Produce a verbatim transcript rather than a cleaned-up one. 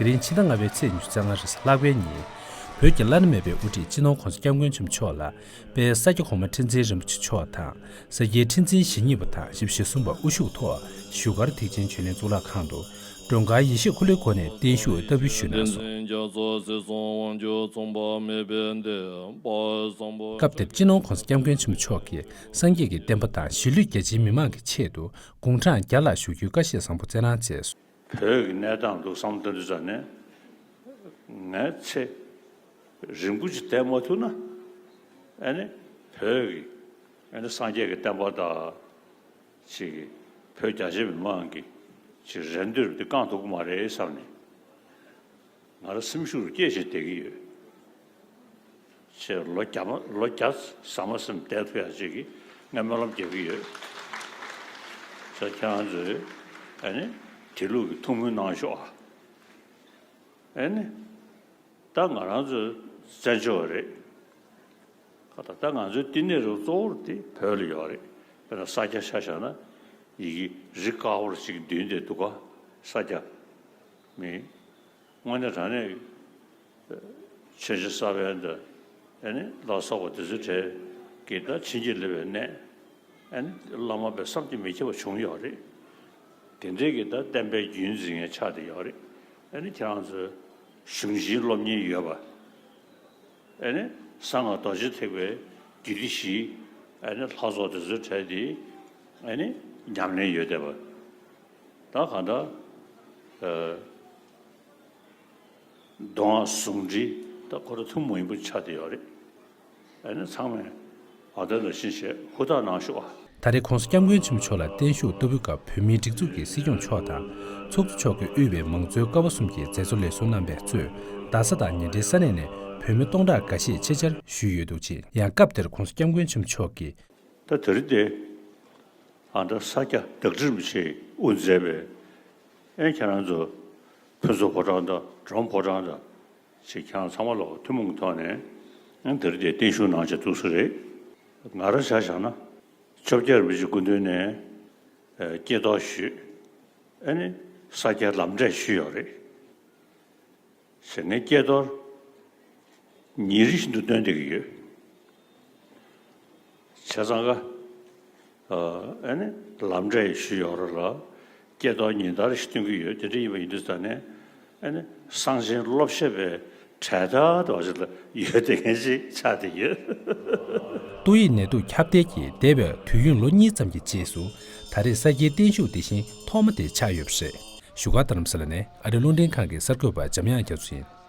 དེ་རིང་ཕྱི་ཟླ་ལྔ་པའི་ཚེས་ཉི་ཤུ་རྩ་ལྔ་རེས་གཟའ་ལྷག་པའི་ཉིན། བོད་ཀྱི་བླ་ན་མེད་པའི་དབུ་ཁྲིད་སྤྱི་ནོར་༸གོང་ས་༸སྐྱབས་མགོན་ཆེན་པོ་མཆོག་ལ། དཔལ་ས་སྐྱ་གོང་མ་ཁྲི་འཛིན་རིན་པོ་ཆེ་མཆོག་དང་། ས་སྐྱའི་ཁྲི་འཛིན་ཞེ་གཉིས་པ་དང་བཞི་བཅུ་ཞེ་གསུམ་པ་དབུ་བཞུགས་ཐོག་བཞུགས་སྒར་ཐེག་ཆེན་ཆོས་གླིང་གཙུག་ལག་ཁང་དུ། མགྲོན་ཁང་ཡེ་ཤེས་འཁོར་ལོའི་སྒོ་ནས་བརྟན་བཞུགས་བསྟར་འབུལ་ཞུས་གནང་སོང་། སྐབས་དེར་སྤྱི་ནོར་༸གོང་ས་༸སྐྱབས་མགོན་ཆེན་པོ་མཆོག་གིས་སངས་རྒྱས་ཀྱི་བསྟན་པ་དང་གཞིས་ལུས་རྒྱ་ཆེའི་མི་མང་གི་ཆེད་དུ་དགུང་གྲངས་བརྒྱ་ལྷག་བཞུགས་རྒྱུའི་བཀའ་བཞེས་བཟང་པོ་སྩལ་གནང་མཛད་སོང་། བོད་ཀྱི་གནས་སྟངས་འདུག་བསམ་བློ་བཏང་དུས་ཙང་ནས། ངས་ཚེ་རིང་པོ་ཅིག་བསྡད་མ་ཐུབ་ན། ཨ་ནི་བོད་ཀྱི་ཨ་ནི་སངས་རྒྱས་ཀྱི་བསྟན་པ་དང་ཅིག་བོད་རྒྱ་ཆེ་མི་མང་གི་ཅིག་རེ་འདོད་དེ་བསྐང་ཐུབ་ཀྱི་མ་རེད་བསམ་ནས། ང་རང་སེམས་ཤུགས་སྐྱེད་བཞིན་བསྡད་ཀྱི་ཡོད། ཅེས་ལོ་བརྒྱ་མ་ལོ་བརྒྱ་ཟ་མ་ཟིན་བསྡད་ཐུབ་ཡག་ཅིག་གི་ངས་སྨོན་ལམ་རྒྱག་གི་ཡོད། ཅེས་ཁྱེད་རང་ཚོས་ཨ་ནི་དེ་ལུགས་ཀྱི་ཐུགས་སྨོན་གནང་ཤོག་ཨ། ཨ་ནི་ད་ང་རང་ཚོའི་བཙན་བྱོལ་བ་རེད། ད་ད་ང་ཚོའི་བསྟི་གནས་རུ་གཙོ་བོར་དེ་བོད་ལ་ཡོད་རེད། དཔེར་ན་ས་སྐྱ་ཆ་བཞག་ན་ཡི་གེ་རི་དཀར་པོར་ཅིག་བདུན་དེ་འདུག་ག་ས་སྐྱ་མི། དངོས་གནས་དྲང་གནས་ཆོས་རྗེ་ས་པཎ་དང་ཨ་ནི་ལ་སོགས་པ་དེ་ཚོའི་གྲས་ཀྱི་ད་བྱིན་གྱིས་བརླབས་པའི་གནས། ཨ་ནི་བླ་མ་དཔེ་བསམ་གྱིས་མི་ཁྱབ་པ་བྱུང་ཡོད་རེད། དེ་འདྲའི་གི་ད་བསྟན་པའི་རྒྱུན་འཛིན་མཁན་ཆགས་བསྡད་ཡོད་རེད། ཨ་ནི་ཁྱེད་རང་ཚོའི་གཞུང་ཆེན་སློབ་གཉེར་ཡོད་པ། ཨ་ནི་གསང་སྔགས་རྡོ་རྗེ་ཐེག་པའི་རྒྱུད་སྡེ་བཞི། ཨ་ནི་ལྷ་ཚོགས་དེ་ཚོའི་གྲས་དེ་ཨ་ནི་ཉམས་ལེན་ཡོད་བསྡད་པ། ད་གང་ལྟར་ཨ། མདོ་སྔགས་ཟུང་འབྲེལ་ད་ཁོ་རང་ཐུན་མོང་མ་ཡིན་པ་ཆགས་བསྡད་ཡོད་རེད། ཨ་ནི་ཚང་མས་བ་དན་ལ་བྱིན་བྱས་ཧུར་ཐག་གནང་ཤོག་ཨ། ད་རེས་༸གོང་ས་༸སྐྱབས་མགོན་ཆེན་པོ་མཆོག་ལ་བརྟན་བཞུགས་བསྟར་འབུལ་སྐབས་བོད་མིའི་སྒྲིག་འཛུགས་ཀྱི་སྲིད་སྐྱོང་མཆོག་དང་། ཚོགས་གཙོ་མཆོག་གིས་དབུས་པའི་མང་གཙོའི་ཀ་བ་གསུམ་གྱི་མཛད་གཙོ་ལས་ཟུར་རྣམ་པས་གཙོས། རྡ་ས་དང་ཉེ་འབྲེལ་ས་གནས་ནས་བོད་མི་སྟོང་ཕྲག་འགའ་ཤས་ཆེད་བཅར་ཞུས་ཡོད་འདུག་ཅིང་། ཡང་སྐབས་དེར་༸གོང་ས་༸སྐྱབས་མགོན་ཆེན་པོ་མཆོག་གིས། ད་དེ་རིང་དེ། ཨ་ད་ས་སྐྱ་བདག་ཁྲི་རིན་པོ་ཆེས་དབུ་མཛད་པའི། ཨེ་ཁྱེད་རང་ཚོ་ཕུན་ཚོགས་ཕོ་བྲང་དང་འབྲོམ་ཕོ་བྲང་དང་ཅིག་ཁྱེད་རང་ཚང་མ་ལོག་ཐུན་མོང་གི་ཐོག་ནས་ཨེ་དེ་རིང་དེ་བརྟན་བཞུགས་གནང་བྱས་འདུག་ས་རེད། ང་རང་ཆ་བཞག་ན་བཅོ་བརྒྱད་རིན་པོ་ཆེའི་སྐུ་མདུན་ནས་ཨེ་སྐྱེས་རྟོགས་ཞུས། ཨེ་ནི་ས་སྐྱར་ལམ་འབྲས་ཞུས་ཡོད་རེད། ཞེས་ངས་སྐྱེས་རྟོགས་ཉིན་རེ་བཞིན་དུ་སྟོན་བསྡད་ཀྱི་ཡོད། བྱས་ཙང་ཀ་ཨ་ནི་ལམ་འབྲས་ཞུས་ཡོད་རེད་ལ། སྐྱེས་རྟོགས་ཉིན་ལྟར་ཞིག་སྟོན་གྱི་ཡོད། དེ་འདྲ་ཡིན་པ་ཡིན་དུས་ཙང་ནས་ཨ་ནི་གསང་ཆེན་སློབ་བཤད་པའི་གྲལ་མཐའ་དེ་བ་ཞིག་ལ་ཡོད་བསྡད་མཁན་ཞིག་ཆགས་བསྡད་ཡོད། ཏོག་དབྱིབས་ནད་དུག་ཁྱབ་གདལ་གྱིས་འདས་པའི་དུས་ཡུན་ལོ་གཉིས་ཙམ་གྱི་རྗེས་སུ། ད་རེས་ས་སྐྱའི་བརྟན་བཞུགས་དེ་བཞིན་ཐོག་མ་དེ་ཆགས་ཡོད་པ་རེད། བཞུགས་སྒར་རྡ་རམ་ས་ལ་ནས་ཨ་རིའི་རླུང་འཕྲིན་ཁང་གི་གསར་འགོད་པ་འཇམ་དབྱངས་རྒྱ་མཚོ་ཡིན།